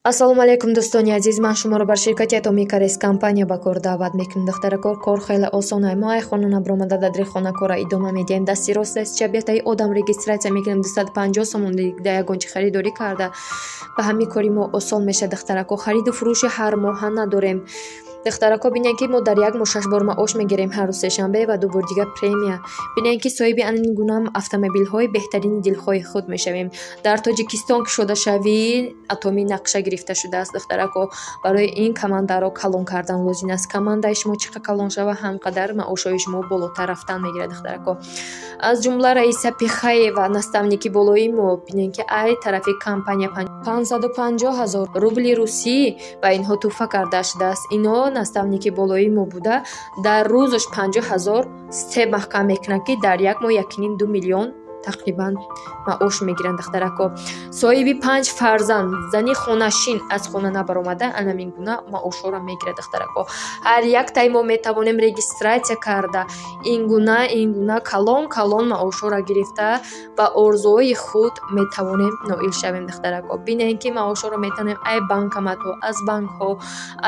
Ассалому алайкум, дӯстони азиз. Ман шуморо бар ширкати Атомии Карес компания ба кор даъват мекунам. Духтаракор, кор хеле осон. Мо ай хона набаромада, дар хона кора идома медиҳем. Дасти рост, дасти чап ятаи одам регистрация мекунем, 250 сомон да ягон чи харидорӣ карда, ба ҳамин кори мо осон мешавад. Духтарако, хариду фурӯши ҳар моҳа надорем. Духтарако, бинед, ки мо дар як моҳ шаш бор маош мегирем, ҳар рӯз сешанбе ва ду бор дигар премия. Бинед, ки соҳиби ан гуна автомобилҳои беҳтарини дилхоҳи худ мешавем. Дар Тоҷикистон кушодашавии Атомӣ нақша гирифта шудааст. Духтарако, барои ин командаро калон кардан лозим аст. Командаи шумо чӣ қадр калон шава, ҳам қадар маошҳои шумо болотар рафтан мегирад. Духтарако, аз ҷумла Раиса Пихаева, наставники болои мо, бинед, ки ай тарафи компания 550 000 рубли русӣ ба инҳо тӯҳфа карда шудааст. Ино наставники болои мо буда, дар рӯзаш 50 000 степ маҳкам мекунанд, ки дар як моҳ 1,5-2 миллион тақрибан маош мегиранд. Духтарако, соҳиби панҷ фарзанд, зани хонашин, аз хона набаромада, анамин гуна маошҳоро мегирад. Духтарако, ҳар яктаи мо метавонем регистрация карда, ин гуна калон калон маошҳоро гирифта, ба орзуҳои худ метавонем ноил шавем. Духтарако, бинед, ки маошҳоро метавонем ай банкоматҳо, аз банкҳо,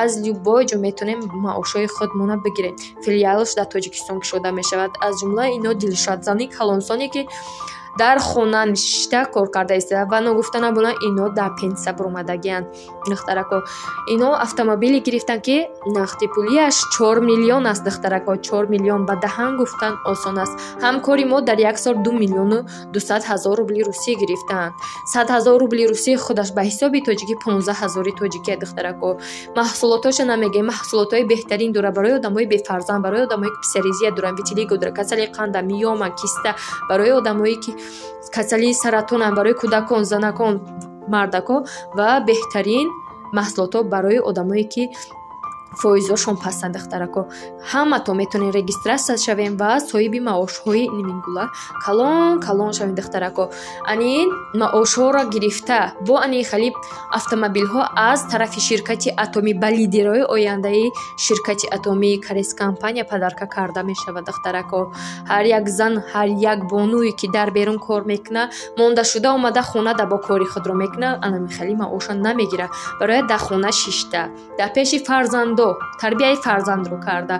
аз любой ҷо метавонем маошҳои худмона бигирем. Филиалш дар Тоҷикистон кушода мешавад. Аз ҷумла ино Дилшод, зани калонсоне, ки дар хона ништа кор карда истода, ва ногуфта набуна, ино дар пенсия баромадагианд. Духтарако, ино автомобиле гирифтанд, ки нақди пулиаш 4 миллион аст. Духтарако, 4 миллион ба даҳан гуфтан осон аст. Ҳамкори мо дар як сол 2 миллиону 200 ҳазор рубли русӣ гирифтаанд. 100 000 рубли русӣ худаш ба ҳисоби тоҷикӣ 15 ҳазори тоҷикия. Духтарако, маҳсулотоша намегӯем, маҳсулотҳои беҳтарин дорад барои одамои бефарзанд, барои одамое ки псориазия доранд, витилиго доранд, касали қанда, миома, киста, барои одамое ки касалии саратонанд, барои кӯдакон, занакон, мардакон ва беҳтарин маҳсулотҳо барои одамое ки фоизошон пастанд. Духтарако, ҳаматон метавонем регистрация шавем ва соҳиби маошҳои нимингула калон калон шавем. Духтарако, анин маошҳоро гирифта, бо ани хали автомобилҳо аз тарафи ширкати Атомӣ ба лидерҳои ояндаи ширкати Атомии Карес компания подарка карда мешавад. Духтарако, ҳар як зан, ҳар як бонуе, ки дар берун кор мекунад, мондашуда омада хона да бо кори худро мекунад, анами хали маоша намегирад. Барои дар хона шишта, дар пеши фарзандо тарбияи фарзандро карда,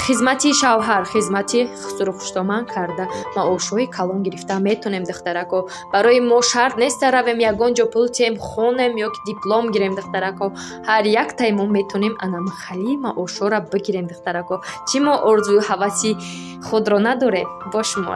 хизмати шавҳар, хизмати хусуру-хуштоман карда, маошҳои калон гирифта метонем. Духтарако, барои мо шарт нест равем ягон ҷо, пул тиҳем, хонем ё ки диплом гирем. Духтарако, ҳар яктаи мо метонем анамхали маошҳоро бигирем. Духтарако, чӣ мо орзую ҳаваси худро надорем? Бо шумо.